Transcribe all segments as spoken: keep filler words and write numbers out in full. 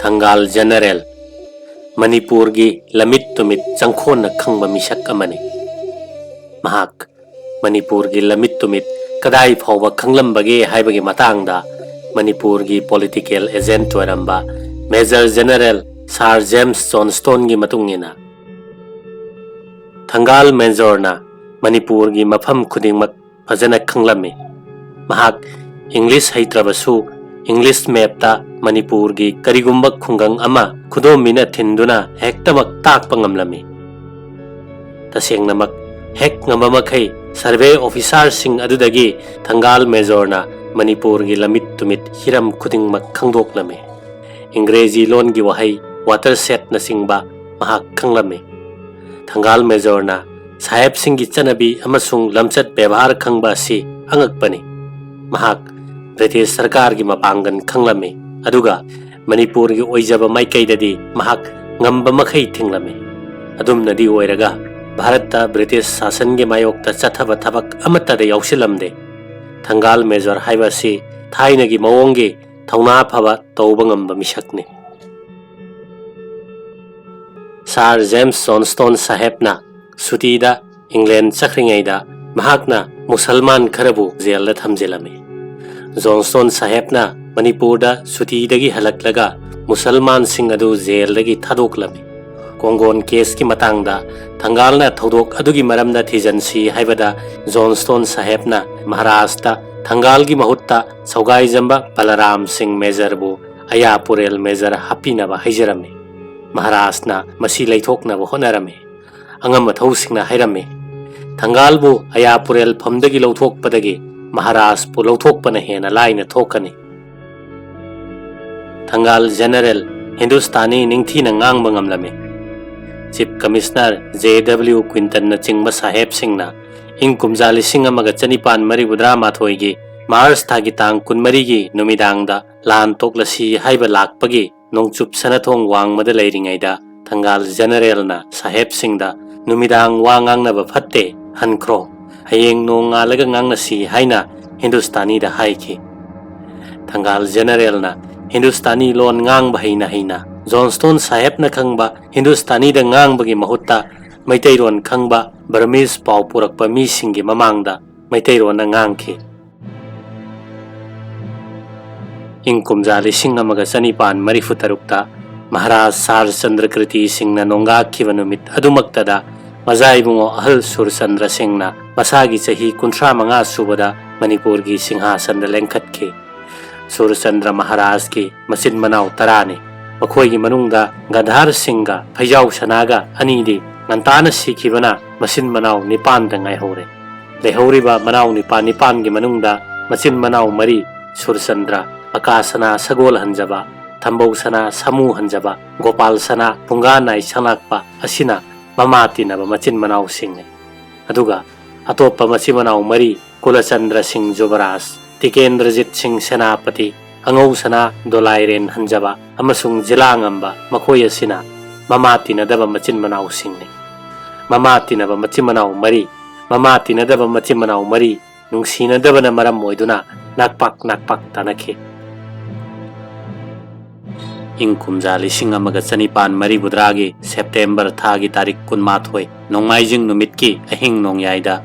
ꯊꯪꯒꯥꯜ general, ꯃꯅꯤꯄꯨꯔꯒꯤ ꯂꯝꯃꯤꯠ ꯇꯨꯃꯤꯠ ꯆꯪꯈꯣꯟꯅ ꯈꯪꯕ ꯃꯤꯁꯛ ꯑꯃꯅꯤ꯫ ꯃꯍꯥꯛ ꯃꯅꯤꯄꯨꯔꯒꯤ ꯂꯝꯃꯤꯠ ꯇꯨꯃꯤꯠ ꯀꯗꯥꯏ ꯐꯥꯎꯕ ꯈꯪꯂꯝꯕꯒꯦ ꯍꯥꯏꯕꯒꯤ ꯃꯇꯥꯡꯗ ꯃꯅꯤꯄꯨꯔꯒꯤ ꯄꯣꯂꯤꯇꯤꯀꯦꯜ ꯑꯦꯖꯦꯟꯠ ꯑꯣꯏꯔꯝꯕ ꯃꯦꯖꯔ ꯖꯦꯅꯔꯦꯜ ꯁꯥꯔ ꯖꯦꯝꯁ ꯖꯣꯟꯁꯇꯣꯟꯒꯤ ꯃꯇꯨꯡ ꯏꯟꯅ, ꯊꯪꯒꯥꯜ ꯃꯦꯖꯣꯔꯅ ꯃꯅꯤꯄꯨꯔꯒꯤ ꯃꯐꯝ ꯈꯨꯗꯤꯡꯃꯛ ꯐꯖꯅ ꯈꯪꯂꯝꯃꯤ꯫ ꯃꯍꯥꯛ ꯏꯪꯂꯤꯁ ꯍꯩꯇ꯭ꯔꯕꯁꯨ ꯏꯪꯂꯤꯁ ꯃꯦꯞꯇ ꯃꯅꯤꯄꯨꯔꯒꯤ ꯀꯔꯤꯒꯨꯝꯕ ꯈꯨꯡꯒꯪ ꯑꯃ ꯈꯨꯗꯣꯝꯕꯤꯅ ꯊꯤꯟꯗꯨꯅ ꯍꯦꯛꯇꯃꯛ ꯇꯥꯛꯄ ꯉꯝꯂꯝꯃꯤ꯫ ꯇꯁꯦꯡꯅꯃꯛ ꯍꯦꯛ ꯉꯝꯕ ꯃꯈꯩ ꯁꯔꯚꯦ ꯑꯣꯐꯤꯁꯥꯔꯁꯤꯡ ꯑꯗꯨꯗꯒꯤ ꯊꯪꯒꯥꯜ ꯃꯦꯖꯣꯔꯅ ꯃꯅꯤꯄꯨꯔꯒꯤ ꯂꯝꯃꯤꯠ ꯇꯨꯃꯤꯠ ꯍꯤꯔꯝ ꯈꯨꯗꯤꯡꯃꯛ ꯈꯪꯗꯣꯛꯂꯝꯃꯤ꯫ ꯏꯪꯒ꯭ꯔꯦꯖꯤ ꯂꯣꯟꯒꯤ ꯋꯥꯍꯩ ꯋꯥꯇꯔꯁꯦꯠꯅꯆꯤꯡꯕ ꯃꯍꯥꯛ ꯈꯪꯂꯝꯃꯤ꯫ ꯊꯪꯒꯥꯜ ꯃꯦꯖꯣꯔꯅ ꯁꯥꯍꯦꯕꯁꯤꯡꯒꯤ ꯆꯠꯅꯕꯤ ꯑꯃꯁꯨꯡ ꯂꯝꯆꯠ ꯕꯦꯕꯥꯔ ꯈꯪꯕ ꯑꯁꯤ ꯑꯉꯛꯄꯅꯤ꯫ ꯃꯍꯥꯛ ꯕ꯭ꯔꯤꯇꯤꯁ ꯁꯔꯀꯥꯔꯒꯤ ꯃꯄꯥꯡꯒꯜ ꯈꯪꯂꯝꯃꯤ, ꯑꯗꯨꯒ ꯃꯅꯤꯄꯨꯔꯒꯤ ꯑꯣꯏꯖꯕ ꯃꯥꯏꯀꯩꯗꯗꯤ ꯃꯍꯥꯛ ꯉꯝꯕ ꯃꯈꯩ ꯊꯤꯡꯂꯝꯃꯤ꯫ ꯑꯗꯨꯝꯅꯗꯤ ꯑꯣꯏꯔꯒ ꯚꯥꯔꯠꯇ ꯕ꯭ꯔꯤꯇꯤꯁ ꯁꯥꯁꯟꯒꯤ ꯃꯥꯌꯣꯛꯇ ꯆꯠꯊꯕ ꯊꯕꯛ ꯑꯃꯠꯇꯗ ꯌꯥꯎꯁꯤꯜꯂꯝꯗꯦ꯫ ꯊꯪꯒꯥꯜ ꯃꯦꯖꯣꯔ ꯍꯥꯏꯕ ꯑꯁꯤ ꯊꯥꯏꯅꯒꯤ ꯃꯑꯣꯡꯒꯤ ꯊꯧꯅꯥ ꯐꯕ ꯇꯧꯕ ꯉꯝꯕ ꯃꯤꯁꯛꯅꯤ꯫ ꯁꯥꯔ ꯖꯦꯝꯁ ꯖꯣꯟꯁꯇꯣꯟ ꯁꯥꯍꯦꯕꯅ ꯁꯨꯇꯤꯗ ꯏꯪꯂꯦꯟ ꯆꯠꯈ꯭ꯔꯤꯉꯩꯗ ꯃꯍꯥꯛꯅ ꯃꯨꯁꯜꯃꯥꯟ ꯈꯔꯕꯨ ꯖꯦꯜꯗ ꯊꯝꯖꯤꯜꯂꯝꯃꯤ꯫ ꯖꯣꯟꯁꯇꯣꯟ ꯁꯥꯍꯦꯕꯅ ꯃꯅꯤꯄꯨꯔꯗ ꯁꯨꯇꯤꯗꯒꯤ ꯍꯜꯂꯛꯂꯒ ꯃꯨꯁꯜꯃꯥꯟꯁꯤꯡ ꯑꯗꯨ ꯖꯦꯜꯗꯒꯤ ꯊꯥꯗꯣꯛꯂꯝꯃꯤ꯫ ꯀꯣꯡꯒꯣꯟ ꯀꯦꯁꯀꯤ ꯃꯇꯥꯡꯗ ꯊꯪꯒꯥꯜꯅ ꯊꯧꯗꯣꯛ ꯑꯗꯨꯒꯤ ꯃꯔꯝꯗ ꯊꯤꯖꯤꯟꯁꯤ ꯍꯥꯏꯕꯗ ꯖꯣꯟꯁꯇꯣꯟ ꯁꯥꯍꯦꯕꯅ ꯃꯍꯥꯔꯥꯖꯇ ꯊꯪꯒꯥꯜꯒꯤ ꯃꯍꯨꯠꯇ ꯁꯧꯒꯥꯏꯖꯝꯕ ꯕꯂꯔꯥꯝ ꯁꯤꯡ ꯃꯦꯖꯔꯕꯨ ꯑꯌꯥꯄꯨꯔꯦꯜ ꯃꯦꯖꯔ ꯍꯥꯞꯄꯤꯅꯕ ꯍꯥꯏꯖꯔꯝꯃꯤ꯫ ꯃꯍꯥꯔꯥꯖꯅ ꯃꯁꯤ ꯂꯩꯊꯣꯛꯅꯕ ꯍꯣꯠꯅꯔꯝꯃꯤ꯫ ꯑꯉꯝ ꯑꯊꯧꯁꯤꯡꯅ ꯍꯥꯏꯔꯝꯃꯤ, "ꯊꯪꯒꯥꯜꯕꯨ ꯑꯌꯥꯄꯨꯔꯦꯜ ꯐꯝꯗꯒꯤ ꯂꯧꯊꯣꯛꯄꯗꯒꯤ ꯃꯍꯥꯔꯥꯖꯄꯨ ꯂꯧꯊꯣꯛꯄꯅ ꯍꯦꯟꯅ ꯂꯥꯏꯅ ꯊꯣꯛꯀꯅꯤ"꯫ ꯊꯪꯒꯥꯜ ꯖꯦꯅꯔꯦꯜ ꯍꯤꯟꯗꯨꯁꯇꯥꯅꯤ ꯅꯤꯡꯊꯤꯅ ꯉꯥꯡꯕ ꯉꯝꯂꯝꯃꯤ꯫ ꯆꯤꯐ ꯀꯃꯤꯁꯅꯔ ꯖꯦ ꯗꯕ꯭ꯂꯤꯎ ꯀ꯭ꯋꯤꯟꯇꯟꯅꯆꯤꯡꯕ ꯁꯥꯍꯦꯕꯁꯤꯡꯅ ꯏꯪ ꯀꯨꯝꯖꯥ ꯂꯤꯁꯤꯡ ꯑꯃꯒ ꯆꯅꯤꯄꯥꯟ ꯃꯔꯤꯐꯨꯇꯔꯥ ꯃꯥꯊꯣꯏꯒꯤ ꯃꯥꯔꯆ ꯊꯥꯒꯤ ꯇꯥꯡ ꯀꯨꯟꯃꯔꯤꯒꯤ ꯅꯨꯃꯤꯗꯥꯡꯗ ꯂꯥꯟ ꯇꯣꯛꯂꯁꯤ ꯍꯥꯏꯕ ꯂꯥꯛꯄꯒꯤ ꯅꯣꯡꯆꯨꯞ ꯁꯅꯥꯊꯣꯡ ꯋꯥꯡꯃꯗ ꯂꯩꯔꯤꯉꯩꯗ ꯊꯪꯒꯥꯜ ꯖꯦꯅꯔꯦꯜꯅ ꯁꯥꯍꯦꯕꯁꯤꯡꯗ "ꯅꯨꯃꯤꯗꯥꯡ ꯋꯥ ꯉꯥꯡꯅꯕ ꯐꯠꯇꯦ, ꯍꯟꯈ꯭ꯔꯣ, ꯍꯌꯦꯡ ꯅꯣꯡꯉꯥꯜꯂꯒ ꯉꯥꯡꯅꯁꯤ" ꯍꯥꯏꯅ ꯍꯤꯟꯗꯨꯁꯇꯥꯅꯤꯗ ꯍꯥꯏꯈꯤ꯫ ꯊꯪꯒꯥꯜ ꯖꯦꯅꯔꯦꯜꯅ ꯍꯤꯟꯗꯨꯁꯇꯥꯅꯤ ꯂꯣꯟ ꯉꯥꯡꯕ ꯍꯩꯅ ꯍꯩꯅ ꯖꯣꯟꯁꯇꯣꯟ ꯁꯥꯍꯦꯕꯅ ꯈꯪꯕ ꯍꯤꯟꯗꯨꯁꯇꯥꯅꯤꯗ ꯉꯥꯡꯕꯒꯤ ꯃꯍꯨꯠꯇ ꯃꯩꯇꯩꯔꯣꯟ ꯈꯪꯕ ꯕꯔꯃꯤꯁ ꯄꯥꯎ ꯄꯨꯔꯛꯄ ꯃꯤꯁꯤꯡꯒꯤ ꯃꯃꯥꯡꯗ ꯃꯩꯇꯩꯔꯣꯟꯅ ꯉꯥꯡꯈꯤ꯫ ꯏꯪ ꯀꯨꯝꯖꯥ ꯂꯤꯁꯤꯡ ꯑꯃꯒ ꯆꯅꯤꯄꯥꯟ ꯃꯔꯤꯐꯨ ꯇꯔꯨꯛꯇ ꯃꯍꯥꯔꯥꯖ ꯁꯥꯔ ꯆꯟꯗ꯭ꯔꯀ꯭ꯔꯤꯇꯤ ꯁꯤꯡꯅ ꯅꯣꯡꯒꯥꯛꯈꯤꯕ ꯅꯨꯃꯤꯠ ꯑꯗꯨꯃꯛꯇꯗ ꯃꯖꯥ ꯏꯕꯨꯡꯉꯣ ꯑꯍꯜ ꯁꯨꯔꯆꯟꯗ꯭ꯔ ꯁꯤꯡꯅ ꯃꯁꯥꯒꯤ ꯆꯍꯤ ꯀꯨꯟꯊ꯭ꯔꯥ ꯃꯉꯥ ꯁꯨꯕꯗ ꯃꯅꯤꯄꯨꯔꯒꯤ ꯁꯤꯡꯍꯥꯁꯟꯗ ꯂꯦꯡꯈꯠꯈꯤ꯫ ꯁꯨꯔꯆꯟꯗ꯭ꯔ ꯃꯍꯥꯔꯥꯖꯀꯤ ꯃꯆꯤꯟ ꯃꯅꯥꯎ ꯇꯔꯥꯅꯤ꯫ ꯃꯈꯣꯏꯒꯤ ꯃꯅꯨꯡꯗ ꯒꯟꯙꯥꯔ ꯁꯤꯡꯒ ꯐꯩꯖꯥꯎ ꯁꯅꯥꯒ ꯑꯅꯤꯗꯤ ꯉꯟꯇꯥꯅ ꯁꯤꯈꯤꯕꯅ ꯃꯆꯤꯟ ꯃꯅꯥꯎ ꯅꯤꯄꯥꯟꯗ ꯉꯥꯏꯍꯧꯔꯦ꯫ ꯂꯩꯍꯧꯔꯤꯕ ꯃꯅꯥꯎ ꯅꯤꯄꯥ ꯅꯤꯄꯥꯟꯒꯤ ꯃꯅꯨꯡꯗ ꯃꯆꯤꯟ ꯃꯅꯥꯎ ꯃꯔꯤ, ꯁꯨꯔꯆꯟꯗ꯭ꯔ, ꯑꯀꯥ ꯁꯅꯥ ꯁꯒꯣꯜ ꯍꯟꯖꯕ, ꯊꯝꯕꯧ ꯁꯅꯥ ꯁꯥꯃꯨ ꯍꯟꯖꯕ, ꯒꯣꯄꯥꯜ ꯁꯅꯥ ꯄꯨꯡꯒꯥ ꯅꯥꯏ ꯁꯂꯥꯛꯄ ꯑꯁꯤꯅ ꯃꯃꯥ ꯇꯤꯟꯅꯕ ꯃꯆꯤꯟ ꯃꯅꯥꯎꯁꯤꯡꯅꯤ꯫ ꯑꯗꯨꯒ ꯑꯇꯣꯞꯄ ꯃꯆꯤꯟ ꯃꯅꯥꯎ ꯃꯔꯤ, ꯀꯨꯂꯆꯟꯗ꯭ꯔ ꯁꯤꯡ ꯖꯨꯕꯔꯥꯖ, ꯇꯤꯀꯦꯟꯗ꯭ꯔꯖꯤꯠ ꯁꯤꯡ ꯁꯦꯅꯥꯄꯇꯤ, ꯑꯉꯧ ꯁꯅꯥ ꯗꯣꯂꯥꯏꯔꯦꯟ ꯍꯟꯖꯕ ꯑꯃꯁꯨꯡ ꯖꯤꯂꯥ ꯉꯝꯕ, ꯃꯈꯣꯏ ꯑꯁꯤꯅ ꯃꯃꯥ ꯇꯤꯟꯅꯗꯕ ꯃꯆꯤꯟ ꯃꯅꯥꯎꯁꯤꯡꯅꯤ꯫ ꯃꯃꯥ ꯇꯤꯟꯅꯕ ꯃꯆꯤꯟ ꯃꯅꯥꯎ ꯃꯔꯤ, ꯃꯃꯥ ꯇꯤꯟꯅꯗꯕ ꯃꯆꯤꯟ ꯃꯅꯥꯎ ꯃꯔꯤ ꯅꯨꯡꯁꯤꯅꯗꯕꯅ ꯃꯔꯝ ꯑꯣꯏꯗꯨꯅ ꯅꯥꯛꯄꯥꯛ ꯅꯥꯛꯄꯥꯛ ꯇꯥꯅꯈꯤ꯫ ꯏꯪ ꯀꯨꯝꯖꯥ ꯂꯤꯁꯤꯡ ꯑꯃꯒ ꯆꯅꯤꯄꯥꯟ ꯃꯔꯤꯐꯨꯇꯔꯥꯒꯤ ꯁꯦꯞꯇꯦꯝꯕꯔ ꯊꯥꯒꯤ ꯇꯥꯔꯤꯛ ꯀꯨꯟꯃꯥꯊꯣꯏ, ꯅꯣꯡꯃꯥꯏꯖꯤꯡ ꯅꯨꯃꯤꯠꯀꯤ ꯑꯍꯤꯡ ꯅꯣꯡꯌꯥꯏꯗ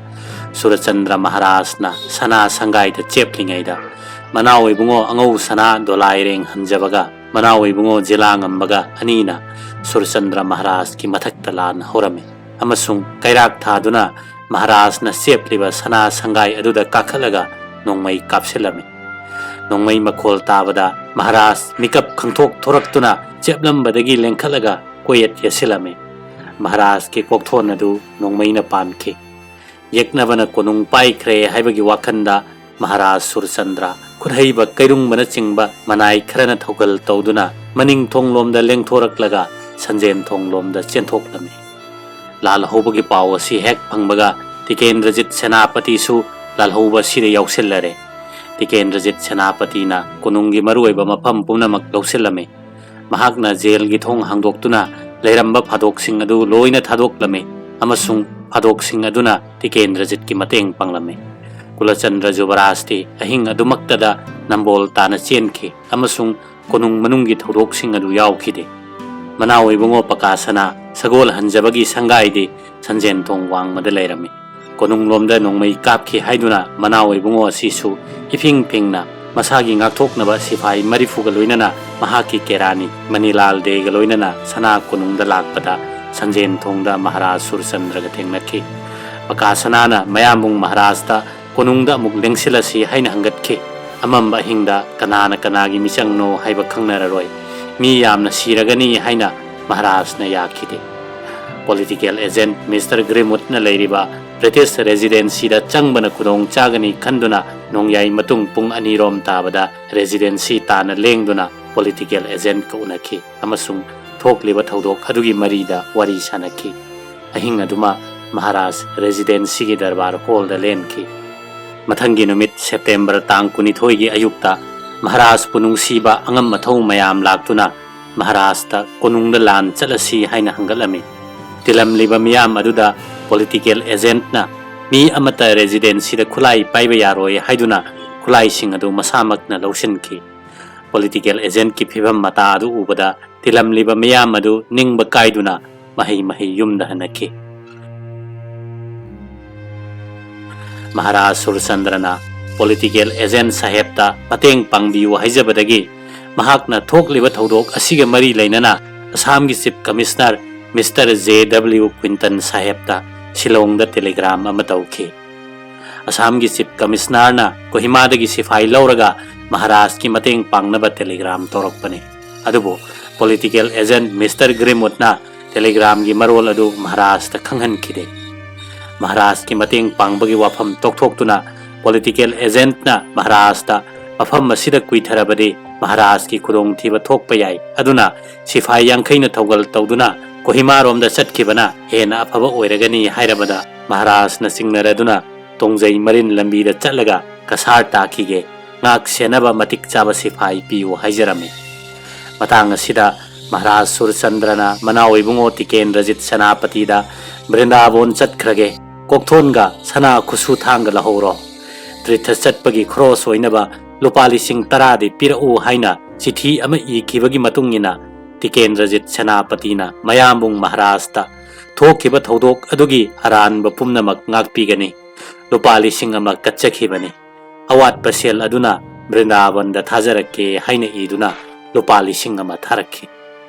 ꯁꯨꯔꯆꯟꯗ꯭ꯔ ꯃꯍꯥꯔꯥꯖꯅ ꯁꯅꯥ ꯁꯪꯒꯥꯏꯗ ꯆꯦꯞꯂꯤꯉꯩꯗ, ꯃꯅꯥꯎ ꯏꯕꯨꯡꯉꯣ ꯑꯉꯧ ꯁꯅꯥ ꯗꯣꯂꯥꯏꯔꯦꯡ ꯍꯟꯖꯕꯒ ꯃꯅꯥꯎ ꯏꯕꯨꯡꯉꯣ ꯖꯤꯂꯥ ꯉꯝꯕꯒ ꯑꯅꯤꯅ ꯁꯨꯔꯆꯟꯗ꯭ꯔ ꯃꯍꯥꯔꯥꯖꯀꯤ ꯃꯊꯛꯇ ꯂꯥꯟ ꯍꯧꯔꯝꯃꯤ ꯑꯃꯁꯨꯡ ꯀꯩꯔꯥꯛ ꯊꯥꯗꯨꯅ ꯃꯍꯥꯔꯥꯖꯅ ꯆꯦꯞꯂꯤꯕ ꯁꯅꯥ ꯁꯪꯒꯥꯏ ꯑꯗꯨꯗ ꯀꯥꯈꯠꯂꯒ ꯅꯣꯡꯃꯩ ꯀꯥꯞꯁꯤꯜꯂꯝꯃꯤ꯫ ꯅꯣꯡꯃꯩ ꯃꯈꯣꯜ ꯇꯥꯕꯗ ꯃꯍꯥꯔꯥꯖ ꯃꯤꯀꯞ ꯈꯪꯊꯣꯛ ꯊꯣꯔꯛꯇꯨꯅ ꯆꯦꯞꯂꯝꯕꯗꯒꯤ ꯂꯦꯡꯈꯠꯂꯒ ꯀꯣꯌꯦꯠ ꯌꯦꯠꯁꯤꯜꯂꯝꯃꯤ꯫ ꯃꯍꯥꯔꯥꯖꯀꯤ ꯀꯣꯛꯊꯣꯟ ꯑꯗꯨ ꯅꯣꯡꯃꯩꯅ ꯄꯥꯟꯈꯤ꯫ ꯌꯦꯛꯅꯕꯅ ꯀꯣꯅꯨꯡ ꯄꯥꯏꯈ꯭ꯔꯦ ꯍꯥꯏꯕꯒꯤ ꯋꯥꯈꯜꯗ ꯃꯍꯥꯔꯥꯖ ꯁꯨꯔꯆꯟꯗ꯭ꯔ ꯈꯨꯠꯍꯩꯕ ꯀꯩꯔꯨꯡꯕꯅꯆꯤꯡꯕ ꯃꯅꯥꯏ ꯈꯔꯅ ꯊꯧꯒꯜ ꯇꯧꯗꯨꯅ ꯃꯅꯤꯡ ꯊꯣꯡꯂꯣꯝꯗ ꯂꯦꯡꯊꯣꯔꯛꯂꯒ ꯁꯟꯖꯦꯟ ꯊꯣꯡꯂꯣꯝꯗ ꯆꯦꯟꯊꯣꯛꯂꯝꯃꯤ꯫ ꯂꯥꯜꯍꯧꯕꯒꯤ ꯄꯥꯎ ꯑꯁꯤ ꯍꯦꯛ ꯐꯪꯕꯒ ꯇꯤꯀꯦꯟꯗ꯭ꯔꯖꯤꯠ ꯁꯦꯅꯥꯄꯇꯤꯁꯨ ꯂꯥꯜꯍꯧꯕ ꯑꯁꯤꯗ ꯌꯥꯎꯁꯤꯜꯂꯔꯦ꯫ ꯇꯤꯀꯦꯟꯗ꯭ꯔꯖꯤꯠ ꯁꯦꯅꯥꯄꯇꯤꯅ ꯀꯣꯅꯨꯡꯒꯤ ꯃꯔꯨꯑꯣꯏꯕ ꯃꯐꯝ ꯄꯨꯝꯅꯃꯛ ꯂꯧꯁꯤꯜꯂꯝꯃꯤ꯫ ꯃꯍꯥꯛꯅ ꯖꯦꯜꯒꯤ ꯊꯣꯡ ꯍꯥꯡꯗꯣꯛꯇꯨꯅ ꯂꯩꯔꯝꯕ ꯐꯥꯗꯣꯛꯁꯤꯡ ꯑꯗꯨ ꯂꯣꯏꯅ ꯊꯥꯗꯣꯛꯂꯝꯃꯤ ꯑꯃꯁꯨꯡ ꯐꯥꯗꯣꯛꯁꯤꯡ ꯑꯗꯨꯅ ꯇꯤꯀꯦꯟꯗ꯭ꯔꯖꯤꯠꯀꯤ ꯃꯇꯦꯡ ꯄꯥꯡꯂꯝꯃꯤ꯫ ꯀꯨꯂꯆꯟꯗ꯭ꯔ ꯖꯨꯕꯔꯥꯖꯇꯤ ꯑꯍꯤꯡ ꯑꯗꯨꯃꯛꯇꯗ ꯅꯝꯕꯣꯜ ꯇꯥꯟꯅ ꯆꯦꯟꯈꯤ ꯑꯃꯁꯨꯡ ꯀꯣꯅꯨꯡ ꯃꯅꯨꯡꯒꯤ ꯊꯧꯗꯣꯛꯁꯤꯡ ꯑꯗꯨ ꯌꯥꯎꯈꯤꯗꯦ꯫ ꯃꯅꯥꯎ ꯏꯕꯨꯡꯉꯣ ꯄꯀꯥꯁꯅꯥ ꯁꯒꯣꯜ ꯍꯟꯖꯕꯒꯤ ꯁꯪꯒꯥꯏꯗꯤ ꯁꯟꯖꯦꯟ ꯊꯣꯡ ꯋꯥꯡꯃꯗ ꯂꯩꯔꯝꯃꯤ꯫ ꯀꯣꯅꯨꯡꯂꯣꯝꯗ ꯅꯣꯡꯃꯩ ꯀꯥꯞꯈꯤ ꯍꯥꯏꯗꯨꯅ ꯃꯅꯥꯎ ꯏꯕꯨꯡꯉꯣ ꯑꯁꯤꯁꯨ ꯏꯐꯤꯡ ꯐꯤꯡꯅ ꯃꯁꯥꯒꯤ ꯉꯥꯛꯊꯣꯛꯅꯕ ꯁꯤꯐꯥꯏ ꯃꯔꯤꯐꯨꯒ ꯂꯣꯏꯅꯅ ꯃꯍꯥꯛꯀꯤ ꯀꯦꯔꯥꯅꯤ ꯃꯅꯤꯂꯥꯜ ꯗꯦꯒ ꯂꯣꯏꯅꯅ ꯁꯅꯥ ꯀꯣꯅꯨꯡꯗ ꯂꯥꯛꯄꯗ ꯁꯟꯖꯦꯟ ꯊꯣꯡꯗ ꯃꯍꯥꯔꯥꯖ ꯁꯨꯔꯆꯟꯗ꯭ꯔꯒ ꯊꯦꯡꯅꯈꯤ꯫ ꯄꯀꯥꯁꯅꯥꯅ ꯃꯌꯥꯝꯕꯨꯡ ꯃꯍꯥꯔꯥꯖꯇ ꯀꯣꯅꯨꯡꯗ ꯑꯃꯨꯛ ꯂꯦꯡꯁꯤꯜꯂꯁꯤ ꯍꯥꯏꯅ ꯍꯪꯒꯠꯈꯤ꯫ ꯑꯃꯝꯕ ꯑꯍꯤꯡꯗ ꯀꯅꯥꯅ ꯀꯅꯥꯒꯤ ꯃꯤꯆꯪꯅꯣ ꯍꯥꯏꯕ ꯈꯪꯅꯔꯔꯣꯏ꯫ ꯃꯤ ꯌꯥꯝꯅ ꯁꯤꯔꯒꯅꯤ ꯍꯥꯏꯅ ꯃꯍꯥꯔꯥꯖꯅ ꯌꯥꯈꯤꯗꯦ꯫ ꯄꯣꯂꯤꯇꯤꯀꯦꯜ ꯑꯦꯖꯦꯟꯠ ꯃꯤꯁꯇꯔ ꯒ꯭ꯔꯤꯝꯋꯨꯗꯅ ꯂꯩꯔꯤꯕ ꯕ꯭ꯔꯤꯇꯤꯁ ꯔꯦꯖꯤꯗꯦꯟꯁꯤꯗ ꯆꯪꯕꯅ ꯈꯨꯗꯣꯡ ꯆꯥꯒꯅꯤ ꯈꯟꯗꯨꯅ ꯅꯣꯡꯌꯥꯏ ꯃꯇꯨꯡ ꯄꯨꯡ ꯑꯅꯤꯔꯣꯝ ꯇꯥꯕꯗ ꯔꯦꯖꯤꯗꯦꯟꯁꯤ ꯇꯥꯟꯅ ꯂꯦꯡꯗꯨꯅ ꯄꯣꯂꯤꯇꯤꯀꯦꯜ ꯑꯦꯖꯦꯟꯠꯀ ꯎꯅꯈꯤ ꯑꯃꯁꯨꯡ ꯊꯣꯛꯂꯤꯕ ꯊꯧꯗꯣꯛ ꯑꯗꯨꯒꯤ ꯃꯔꯤꯗ ꯋꯥꯔꯤ ꯁꯥꯅꯈꯤ꯫ ꯑꯍꯤꯡ ꯑꯗꯨꯃ ꯃꯍꯥꯔꯥꯖ ꯔꯦꯖꯤꯗꯦꯟꯁꯤꯒꯤ ꯗꯔꯕꯥꯔ ꯍꯣꯜꯗ ꯂꯦꯟꯈꯤ꯫ ꯃꯊꯪꯒꯤ ꯅꯨꯃꯤꯠ ꯁꯦꯞꯇꯦꯝꯕꯔ ꯇꯥꯡ ꯀꯨꯟꯅꯤꯊꯣꯏꯒꯤ ꯑꯌꯨꯛꯇ ꯃꯍꯥꯔꯥꯖꯄꯨ ꯅꯨꯡꯁꯤꯕ ꯑꯉꯝ ꯑꯊꯧ ꯃꯌꯥꯝ ꯂꯥꯛꯇꯨꯅ ꯃꯍꯥꯔꯥꯖꯇ ꯀꯣꯅꯨꯡꯗ ꯂꯥꯟ ꯆꯠꯂꯁꯤ ꯍꯥꯏꯅ ꯍꯪꯒꯠꯂꯝꯃꯤ꯫ ꯇꯤꯜꯂꯝꯂꯤꯕ ꯃꯤꯌꯥꯝ ꯑꯗꯨꯗ ꯄꯣꯂꯤꯇꯤꯀꯦꯜ ꯑꯦꯖꯦꯟꯠꯅ ꯃꯤ ꯑꯃꯠꯇ ꯔꯦꯖꯤꯗꯦꯟꯁꯤꯗ ꯈꯨꯠꯂꯥꯏ ꯄꯥꯏꯕ ꯌꯥꯔꯣꯏ ꯍꯥꯏꯗꯨꯅ ꯈꯨꯠꯂꯥꯏꯁꯤꯡ ꯑꯗꯨ ꯃꯁꯥꯃꯛꯅ ꯂꯧꯁꯤꯟꯈꯤ꯫ ꯄꯣꯂꯤꯇꯤꯀꯦꯜ ꯑꯦꯖꯦꯟꯠꯀꯤ ꯐꯤꯕꯝ ꯃꯇꯥ ꯑꯗꯨ ꯎꯕꯗ ꯇꯤꯜꯂꯝꯂꯤꯕ ꯃꯤꯌꯥꯝ ꯑꯗꯨ ꯅꯤꯡꯕ ꯀꯥꯏꯗꯨꯅ ꯃꯍꯩ ꯃꯍꯩ ꯌꯨꯝꯗ ꯍꯟꯅꯈꯤ꯫ ꯃꯍꯥꯔꯥꯖ ꯁꯨꯔꯆꯟꯗ꯭ꯔꯅ ꯄꯣꯂꯤꯇꯤꯀꯦꯜ ꯑꯦꯖꯦꯟꯠ ꯁꯥꯍꯦꯕꯇ ꯃꯇꯦꯡ ꯄꯥꯡꯕꯤꯌꯨ ꯍꯥꯏꯖꯕꯗꯒꯤ ꯃꯍꯥꯛꯅ ꯊꯣꯛꯂꯤꯕ ꯊꯧꯗꯣꯛ ꯑꯁꯤꯒ ꯃꯔꯤ ꯂꯩꯅꯅ ꯑꯁꯥꯝꯒꯤ chief commissioner mister J W Quinton ꯁꯥꯍꯦꯕꯇ ꯁꯤꯂꯣꯡꯗ ꯇꯦꯂꯤꯒ꯭ꯔꯥꯝ ꯑꯃ ꯇꯧꯈꯤ꯫ ꯑꯁꯥꯝꯒꯤ ꯆꯤꯐ ꯀꯃꯤꯁꯅꯔꯅ ꯀꯣꯍꯤꯃꯥꯗꯒꯤ ꯁꯤꯐꯥꯏ ꯂꯧꯔꯒ ꯃꯍꯥꯔꯥꯖꯀꯤ ꯃꯇꯦꯡ ꯄꯥꯡꯅꯕ ꯇꯦꯂꯤꯒ꯭ꯔꯥꯝ ꯇꯧꯔꯛꯄꯅꯤ꯫ ꯑꯗꯨꯕꯨ ꯄꯣꯂꯤꯇꯤꯀꯦꯜ ꯑꯦꯖꯦꯟꯠ ꯃꯤꯁꯇꯔ ꯒ꯭ꯔꯤꯝꯋꯨꯗꯅ ꯇꯦꯂꯤꯒ꯭ꯔꯥꯝꯒꯤ ꯃꯔꯣꯜ ꯑꯗꯨ ꯃꯍꯥꯔꯥꯖꯇ ꯈꯪꯍꯟꯈꯤꯗꯦ꯫ ꯃꯍꯥꯔꯥꯖꯀꯤ ꯃꯇꯦꯡ ꯄꯥꯡꯕꯒꯤ ꯋꯥꯐꯝ ꯇꯣꯛꯊꯣꯛꯇꯨꯅ ꯄꯣꯂꯤꯇꯤꯀꯦꯜ ꯑꯦꯖꯦꯟꯠꯅ ꯃꯍꯥꯔꯥꯖꯇ ꯃꯐꯝ ꯑꯁꯤꯗ ꯀꯨꯏꯊꯔꯕꯗꯤ ꯃꯍꯥꯔꯥꯖꯀꯤ ꯈꯨꯗꯣꯡꯊꯤꯕ ꯊꯣꯛꯄ ꯌꯥꯏ, ꯑꯗꯨꯅ ꯁꯤꯐꯥꯏ ꯌꯥꯡꯈꯩꯅ ꯊꯧꯒꯜ ꯇꯧꯗꯨꯅ ꯀꯣꯍꯤꯃꯥꯔꯣꯝꯗ ꯆꯠꯈꯤꯕꯅ ꯍꯦꯟꯅ ꯑꯐꯕ ꯑꯣꯏꯔꯒꯅꯤ ꯍꯥꯏꯔꯕꯗ ꯃꯍꯥꯔꯥꯖꯅ ꯆꯤꯡꯅꯔꯗꯨꯅ ꯇꯣꯡꯖꯩ ꯃꯔꯤꯟ ꯂꯝꯕꯤꯗ ꯆꯠꯂꯒ ꯀꯁꯥꯔ ꯇꯥꯈꯤꯒꯦ, ꯉꯥꯛ ꯁꯦꯟꯅꯕ ꯃꯇꯤꯛ ꯆꯥꯕ ꯁꯤꯐꯥꯏ ꯄꯤꯌꯨ ꯍꯥꯏꯖꯔꯝꯃꯤ꯫ ꯃꯇꯥꯡ ꯑꯁꯤꯗ ꯃꯍꯥꯔꯥꯖ ꯁꯨꯔꯆꯟꯗ꯭ꯔꯅ ꯃꯅꯥꯎ ꯏꯕꯨꯡꯉꯣ ꯇꯤꯀꯦꯟꯗ꯭ꯔꯖꯤꯠ ꯁꯦꯅꯥꯄꯇꯤꯗ ꯕ꯭ꯔꯤꯟꯗꯥꯕꯣꯟ ꯆꯠꯈ꯭ꯔꯒꯦ, ꯀꯣꯛꯊꯣꯟꯒ ꯁꯅꯥ ꯈꯨꯠꯁꯨ ꯊꯥꯡꯒ ꯂꯧꯍꯧꯔꯣ, ꯇꯤꯔꯊ ꯆꯠꯄꯒꯤ ꯈꯣꯔꯣꯁ ꯑꯣꯏꯅꯕ ꯂꯨꯄꯥ ꯂꯤꯁꯤꯡ ꯇꯔꯥꯗꯤ ꯄꯤꯔꯛꯎ ꯍꯥꯏꯅ ꯆꯤꯊꯤ ꯑꯃ ꯏꯈꯤꯕꯒꯤ ꯃꯇꯨꯡ ꯏꯟꯅ ꯇꯤꯀꯦꯟꯗ꯭ꯔꯖꯤꯠ ꯁꯦꯅꯥꯄꯇꯤꯅ ꯃꯌꯥꯝꯕꯨꯡ ꯃꯍꯥꯔꯥꯖꯇ ꯊꯣꯛꯈꯤꯕ ꯊꯧꯗꯣꯛ ꯑꯗꯨꯒꯤ ꯑꯔꯥꯟꯕ ꯄꯨꯝꯅꯃꯛ ꯉꯥꯛꯄꯤꯒꯅꯤ꯫ ꯂꯨꯄꯥ ꯂꯤꯁꯤꯡ ꯑꯃ ꯀꯠꯆꯈꯤꯕꯅꯤ꯫ ꯑꯋꯥꯠꯄ ꯁꯦꯜ ꯑꯗꯨꯅ ꯕ꯭ꯔꯤꯟꯗꯥꯕꯟꯗ ꯊꯥꯖꯔꯛꯀꯦ ꯍꯥꯏꯅ ꯏꯗꯨꯅ ꯂꯨꯄꯥ ꯂꯤꯁꯤꯡ ꯑꯃ ꯊꯥꯔꯛꯈꯤ꯫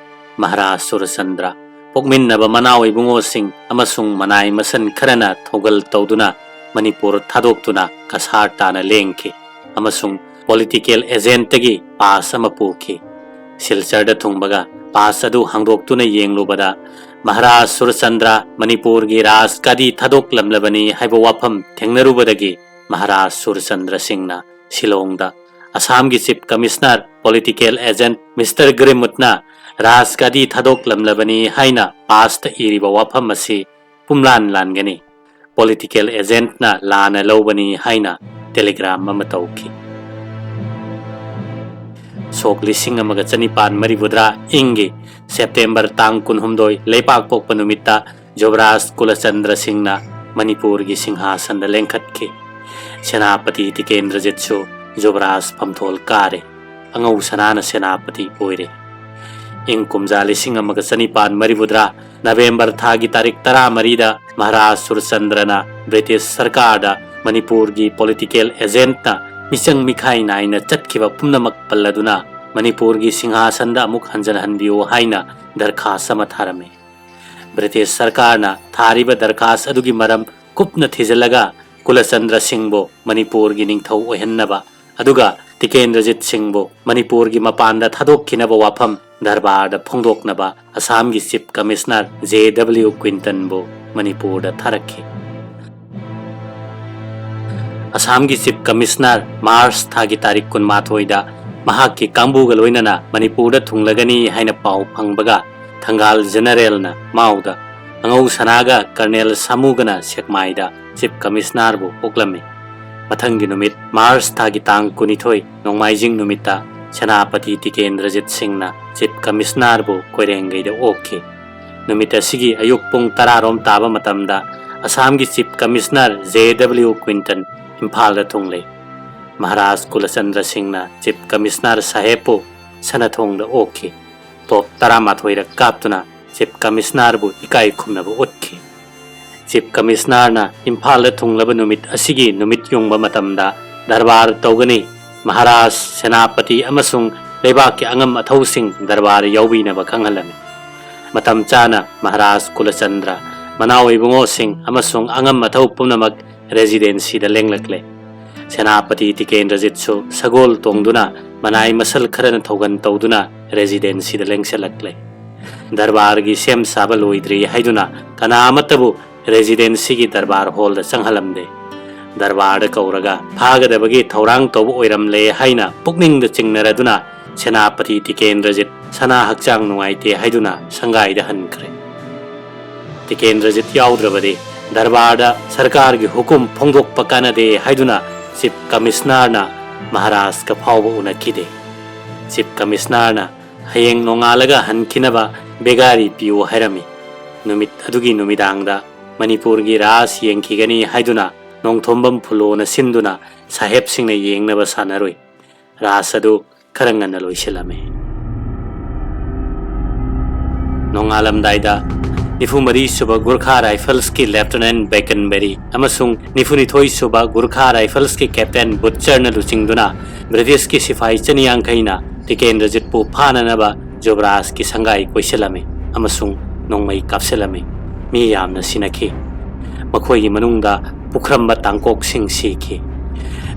ꯃꯍꯥꯔꯥꯖ ꯁꯨꯔꯆꯟꯗ꯭ꯔ ꯄꯣꯛꯃꯤꯟꯅꯕ ꯃꯅꯥꯎ ꯏꯕꯨꯡꯉꯣꯁꯤꯡ ꯑꯃꯁꯨꯡ ꯃꯅꯥꯏ ꯃꯁꯟ ꯈꯔꯅ ꯊꯧꯒꯜ ꯇꯧꯗꯨꯅ ꯃꯅꯤꯄꯨꯔ ꯊꯥꯗꯣꯛꯇꯨꯅ ꯀꯁꯥꯔ ꯇꯥꯅ ꯂꯦꯡꯈꯤ ꯑꯃꯁꯨꯡ ꯄꯣꯂꯤꯇꯤꯀꯦꯜ ꯑꯦꯖꯦꯟꯠꯇꯒꯤ ꯄꯥꯁ ꯑꯃ ꯄꯨꯈꯤ꯫ ꯁꯤꯜꯆꯔꯗ ꯊꯨꯡꯕꯒ ꯄꯥꯁ ꯑꯗꯨ ꯍꯥꯡꯗꯣꯛꯇꯨꯅ ꯌꯦꯡꯂꯨꯕꯗ ꯃꯍꯥꯔꯥꯖ ꯁꯨꯔꯆꯟꯗ꯭ꯔ ꯃꯅꯤꯄꯨꯔꯒꯤ ꯔꯥꯖ ꯒꯥꯗꯤ ꯊꯥꯗꯣꯛꯂꯝꯂꯕꯅꯤ ꯍꯥꯏꯕ ꯋꯥꯐꯝ ꯊꯦꯡꯅꯔꯨꯕꯗꯒꯤ ꯃꯍꯥꯔꯥꯖ ꯁꯨꯔꯆꯟꯗ꯭ꯔ ꯁꯤꯡꯅ ꯁꯤꯂꯣꯡꯗ ꯑꯁꯥꯝꯒꯤ chief commissioner political agent mister ꯒ꯭ꯔꯤꯃꯨꯠꯅ ꯔꯥꯖ ꯒꯥꯗꯤ ꯊꯥꯗꯣꯛꯂꯝꯂꯕꯅꯤ ꯍꯥꯏꯅ ꯄꯥꯁꯇ ꯏꯔꯤꯕ ꯋꯥꯐꯝ ꯑꯁꯤ ꯄꯨꯝꯂꯥꯟ ꯂꯥꯟꯒꯅꯤ꯫ ꯄꯣꯂꯤꯇꯤꯀꯦꯜ ꯑꯦꯖꯦꯟꯠꯅ ꯂꯥꯟꯅ ꯂꯧꯕꯅꯤ ꯍꯥꯏꯅ ꯇꯦꯂꯤꯒ꯭ꯔꯥꯝ ꯑꯃ ꯇꯧꯈꯤ꯫ ꯁꯣꯛ ꯂꯤꯁꯤꯡ ꯑꯃꯒ ꯆꯅꯤꯄꯥꯟ ꯃꯔꯤꯐꯨꯇꯔꯥ ꯏꯪꯒꯤ ꯁꯦꯞꯇꯦꯝꯕꯔ ꯇꯥꯡ ꯀꯨꯟꯍꯨꯝꯗꯣꯏ ꯂꯩꯄꯥꯛꯄꯣꯛꯄ ꯅꯨꯃꯤꯠꯇ ꯖꯨꯕꯔꯥꯖ ꯀꯨꯂꯆꯟꯗ꯭ꯔ ꯁꯤꯡꯅ ꯃꯅꯤꯄꯨꯔꯒꯤ ꯁꯤꯡꯍꯥꯁꯟꯗ ꯂꯦꯡꯈꯠꯈꯤ꯫ ꯁꯦꯅꯥꯄꯇꯤ ꯇꯤꯀꯦꯟꯗ꯭ꯔꯖꯤꯠꯁꯨ ꯖꯨꯕꯔꯥꯖ ꯐꯝꯊꯣꯜ ꯀꯥꯔꯦ꯫ ꯑꯉꯧ ꯁꯅꯥꯅ ꯁꯦꯅꯥꯄꯇꯤ ꯑꯣꯏꯔꯦ꯫ ꯏꯪ ꯀꯨꯝꯖꯥ ꯂꯤꯁꯤꯡ ꯑꯃꯒ ꯆꯅꯤꯄꯥꯟ ꯃꯔꯤꯐꯨꯇꯔꯥ ꯅꯕꯦꯝꯕꯔ ꯊꯥꯒꯤ ꯇꯥꯔꯤꯛ ꯇꯔꯥꯃꯔꯤꯗ ꯃꯍꯥꯔꯥꯖ ꯁꯨꯔꯆꯟꯗ꯭ꯔꯅ ꯕ꯭ꯔꯤꯇꯤꯁ ꯁꯔꯀꯥꯔꯗ ꯃꯅꯤꯄꯨꯔꯒꯤ ꯄꯣꯂꯤꯇꯤꯀꯦꯜ ꯑꯦꯖꯦꯟꯠꯅ ꯃꯤꯆꯪ ꯃꯤꯈꯥꯏ ꯅꯥꯏꯅ ꯆꯠꯈꯤꯕ ꯄꯨꯝꯅꯃꯛ ꯄꯜꯂꯗꯨꯅ ꯃꯅꯤꯄꯨꯔꯒꯤ ꯁꯤꯡꯍꯥꯁꯟꯗ ꯑꯃꯨꯛ ꯍꯟꯖꯤꯜꯍꯟꯕꯤꯌꯨ ꯍꯥꯏꯅ ꯗꯔꯈꯥꯁ ꯑꯃ ꯊꯥꯔꯝꯃꯤ꯫ ꯕ꯭ꯔꯤꯇꯤꯁ ꯁꯔꯀꯥꯔꯅ ꯊꯥꯔꯤꯕ ꯗꯔꯈꯥꯁ ꯑꯗꯨꯒꯤ ꯃꯔꯝ ꯀꯨꯞꯅ ꯊꯤꯖꯤꯜꯂꯒ ꯀꯨꯂꯆꯟꯗ꯭ꯔ ꯁꯤꯡꯕꯨ ꯃꯅꯤꯄꯨꯔꯒꯤ ꯅꯤꯡꯊꯧ ꯑꯣꯏꯍꯟꯅꯕ, ꯑꯗꯨꯒ ꯇꯤꯀꯦꯟꯗ꯭ꯔꯖꯤꯠ ꯁꯤꯡꯕꯨ ꯃꯅꯤꯄꯨꯔꯒꯤ ꯃꯄꯥꯟꯗ ꯊꯥꯗꯣꯛꯈꯤꯅꯕ ꯋꯥꯐꯝ ꯗꯔꯕꯥꯔꯗ ꯐꯣꯡꯗꯣꯛꯅꯕ ꯑꯁꯥꯝꯒꯤ ꯆꯤꯐ ꯀꯃꯤꯁꯅꯔ ꯖꯦ ꯗꯕ꯭ꯂꯤꯎ ꯀ꯭ꯋꯤꯟꯇꯟꯕꯨ ꯃꯅꯤꯄꯨꯔꯗ ꯊꯥꯔꯛꯈꯤ꯫ ꯑꯁꯥꯝꯒꯤ ꯆꯤꯐ ꯀꯃꯤꯁꯅꯔ ꯃꯥꯔꯆ ꯊꯥꯒꯤ ꯇꯥꯔꯤꯛ ꯀꯨꯟꯃꯥꯊꯣꯏꯗ ꯃꯍꯥꯛꯀꯤ ꯀꯥꯡꯕꯨꯒ ꯂꯣꯏꯅꯅ ꯃꯅꯤꯄꯨꯔꯗ ꯊꯨꯡꯂꯒꯅꯤ ꯍꯥꯏꯅ ꯄꯥꯎ ꯐꯪꯕꯒ ꯊꯪꯒꯥꯜ ꯖꯦꯅꯔꯦꯜꯅ ꯃꯥꯎꯗ, ꯑꯉꯧ ꯁꯅꯥꯒ ꯀꯔꯅꯦꯜ ꯁꯥꯃꯨꯒꯅ ꯁꯦꯛꯃꯥꯏꯗ ꯆꯤꯐ ꯀꯃꯤꯁꯅꯔꯕꯨ ꯑꯣꯛꯂꯝꯃꯤ꯫ ꯃꯊꯪꯒꯤ ꯅꯨꯃꯤꯠ ꯃꯥꯔꯆ ꯊꯥꯒꯤ ꯇꯥꯡ ꯀꯨꯟꯅꯤꯊꯣꯏ ꯅꯣꯡꯃꯥꯏꯖꯤꯡ ꯅꯨꯃꯤꯠꯇ ꯁꯦꯅꯥꯄꯇꯤ ꯇꯤꯀꯦꯟꯗ꯭ꯔꯖꯤꯠ ꯁꯤꯡꯅ ꯆꯤꯐ ꯀꯃꯤꯁꯅꯔꯕꯨ ꯀꯣꯏꯔꯦꯡꯒꯩꯗ ꯑꯣꯛꯈꯤ꯫ ꯅꯨꯃꯤꯠ ꯑꯁꯤꯒꯤ ꯑꯌꯨꯛ ꯄꯨꯡ ꯇꯔꯥꯔꯣꯝ ꯇꯥꯕ ꯃꯇꯝꯗ ꯑꯁꯥꯝꯒꯤ ꯆꯤꯐ ꯀꯃꯤꯁꯅꯔ ꯖꯦ ꯗꯕ꯭ꯂꯤꯎ ꯀ꯭ꯋꯤꯟꯇꯟ ꯏꯝꯐꯥꯜꯗ ꯊꯨꯡꯂꯦ꯫ ꯃꯍꯥꯔꯥꯖ ꯀꯨꯂꯆꯟꯗ꯭ꯔ ꯁꯤꯡꯅ ꯆꯤꯐ ꯀꯃꯤꯁꯅꯔ ꯁꯥꯍꯦꯕꯄꯨ ꯁꯅꯥꯊꯣꯡꯗ ꯑꯣꯛꯈꯤ꯫ ꯇꯣꯞ ꯇꯔꯥꯃꯥꯊꯣꯏꯔꯛ ꯀꯥꯞꯇꯨꯅ ꯆꯤꯐ ꯀꯃꯤꯁꯅꯔꯕꯨ ꯏꯀꯥꯏ ꯈꯨꯝꯅꯕ ꯎꯠꯈꯤ꯫ ꯆꯤꯐ ꯀꯃꯤꯁꯅꯔꯅ ꯏꯝꯐꯥꯜꯗ ꯊꯨꯡꯂꯕ ꯅꯨꯃꯤꯠ ꯑꯁꯤꯒꯤ ꯅꯨꯃꯤꯠ ꯌꯨꯡꯕ ꯃꯇꯝꯗ ꯗꯔꯕꯥꯔ ꯇꯧꯒꯅꯤ꯫ ꯃꯍꯥꯔꯥꯖ, ꯁꯦꯅꯥꯄꯇꯤ ꯑꯃꯁꯨꯡ ꯂꯩꯕꯥꯛꯀꯤ ꯑꯉꯝ ꯑꯊꯧꯁꯤꯡ ꯗꯔꯕꯥꯔ ꯌꯥꯎꯕꯤꯅꯕ ꯈꯪꯍꯜꯂꯝꯃꯤ꯫ ꯃꯇꯝ ꯆꯥꯅ ꯃꯍꯥꯔꯥꯖ ꯀꯨꯂꯆꯟꯗ꯭ꯔ, ꯃꯅꯥꯎ ꯏꯕꯨꯡꯉꯣꯁꯤꯡ ꯑꯃꯁꯨꯡ ꯑꯉꯝ ꯑꯊꯧ ꯄꯨꯝꯅꯃꯛ ꯔꯦꯖꯤꯗꯦꯟꯁꯤꯗ ꯂꯦꯡꯂꯛꯂꯦ꯫ ꯁꯦꯅꯥꯄꯇꯤ ꯇꯤꯀꯦꯟꯗ꯭ꯔꯖꯤꯠꯁꯨ ꯁꯒꯣꯜ ꯇꯣꯡꯗꯨꯅ ꯃꯅꯥꯏ ꯃꯁꯜ ꯈꯔꯅ ꯊꯧꯒꯟ ꯇꯧꯗꯨꯅ ꯔꯦꯖꯤꯗꯦꯟꯁꯤꯗ ꯂꯦꯡꯁꯤꯜꯂꯛꯂꯦ꯫ ꯗꯔꯕꯥꯔꯒꯤ ꯁꯦꯝ ꯁꯥꯕ ꯂꯣꯏꯗ꯭ꯔꯤ ꯍꯥꯏꯗꯨꯅ ꯀꯅꯥ ꯑꯃꯠꯇꯕꯨ ꯔꯦꯖꯤꯗꯦꯟꯁꯤꯒꯤ ꯗꯔꯕꯥꯔ ꯍꯣꯜꯗ ꯆꯪꯍꯜꯂꯝꯗꯦ꯫ ꯗꯔꯕꯥꯔꯗ ꯀꯧꯔꯒ ꯐꯥꯒꯗꯕꯒꯤ ꯊꯧꯔꯥꯡ ꯇꯧꯕ ꯑꯣꯏꯔꯝꯂꯦ ꯍꯥꯏꯅ ꯄꯨꯛꯅꯤꯡꯗ ꯆꯤꯡꯅꯔꯗꯨꯅ ꯁꯦꯅꯥꯄꯇꯤ ꯇꯤꯀꯦꯟꯗ꯭ꯔꯖꯤꯠ ꯁꯅꯥ ꯍꯛꯆꯥꯡ ꯅꯨꯡꯉꯥꯏꯇꯦ ꯍꯥꯏꯗꯨꯅ ꯁꯪꯒꯥꯏꯗ ꯍꯟꯈ꯭ꯔꯦ꯫ ꯇꯤꯀꯦꯟꯗ꯭ꯔꯖꯤꯠ ꯌꯥꯎꯗ꯭ꯔꯕꯗꯤ ꯗꯔꯕꯥꯔꯗ ꯁꯔꯀꯥꯔꯒꯤ ꯍꯨꯀꯨꯝ ꯐꯣꯡꯗꯣꯛꯄ ꯀꯥꯟꯅꯗꯦ ꯍꯥꯏꯗꯨꯅ ꯆꯤꯐ ꯀꯃꯤꯁꯅꯔꯅ ꯃꯍꯥꯔꯥꯖꯀ ꯐꯥꯎꯕ ꯎꯅꯈꯤꯗꯦ꯫ ꯆꯤꯐ ꯀꯃꯤꯁꯅꯔꯅ ꯍꯌꯦꯡ ꯅꯣꯡꯉꯥꯜꯂꯒ ꯍꯟꯈꯤꯅꯕ ꯕꯦꯒꯥꯔꯤ ꯄꯤꯌꯨ ꯍꯥꯏꯔꯝꯃꯤ꯫ ꯅꯨꯃꯤꯠ ꯑꯗꯨꯒꯤ ꯅꯨꯃꯤꯗꯥꯡꯗ ꯃꯅꯤꯄꯨꯔꯒꯤ ꯔꯥꯖ ꯌꯦꯡꯈꯤꯒꯅꯤ ꯍꯥꯏꯗꯨꯅ ꯅꯣꯡꯊꯣꯝꯕꯝ ꯐꯨꯂꯣꯅ ꯁꯤꯟꯗꯨꯅ ꯁꯥꯍꯦꯕꯁꯤꯡꯅ ꯌꯦꯡꯅꯕ ꯁꯥꯟꯅꯔꯨꯏ꯫ ꯔꯥꯖ ꯑꯗꯨ ꯈꯔ ꯉꯟꯅ ꯂꯣꯏꯁꯤꯜꯂꯝꯃꯤ꯫ ꯅꯣꯡꯉꯥꯜꯂꯝꯗꯥꯏꯗ ꯅꯤꯐꯨ ꯃꯔꯤ ꯁꯨꯕ ꯒꯨꯔꯈꯥ ꯔꯥꯏꯐꯜꯁꯀꯤ ꯂꯦꯐꯇꯤꯅꯦꯟꯠ ꯕꯦꯀꯟꯕꯦꯔꯤ ꯑꯃꯁꯨꯡ ꯅꯤꯐꯨ ꯅꯤꯊꯣꯏ ꯁꯨꯕ ꯒꯨꯔꯈꯥ ꯔꯥꯏꯐꯜꯁꯀꯤ ꯀꯦꯞꯇꯦꯟ ꯕꯨꯠꯆꯔꯅ ꯂꯨꯆꯤꯡꯗꯨꯅ ꯕ꯭ꯔꯤꯇꯤꯁꯀꯤ ꯁꯤꯐꯥꯏ ꯆꯅꯤꯌꯥꯡꯈꯩꯅ ꯇꯤꯀꯦꯟꯗ꯭ꯔꯖꯤꯠꯄꯨ ꯐꯥꯅꯅꯕ ꯖꯨꯕꯔꯥꯖꯀꯤ ꯁꯪꯒꯥꯏ ꯀꯣꯏꯁꯤꯜꯂꯝꯃꯤ ꯑꯃꯁꯨꯡ ꯅꯣꯡꯃꯩ ꯀꯥꯞꯁꯤꯜꯂꯝꯃꯤ꯫ ꯃꯤ ꯌꯥꯝꯅ ꯁꯤꯅꯈꯤ꯫ ꯃꯈꯣꯏꯒꯤ ꯃꯅꯨꯡꯗ ꯄꯨꯈ꯭ꯔꯝꯕ ꯇꯥꯡꯀꯣꯛꯁꯤꯡ ꯁꯤꯈꯤ꯫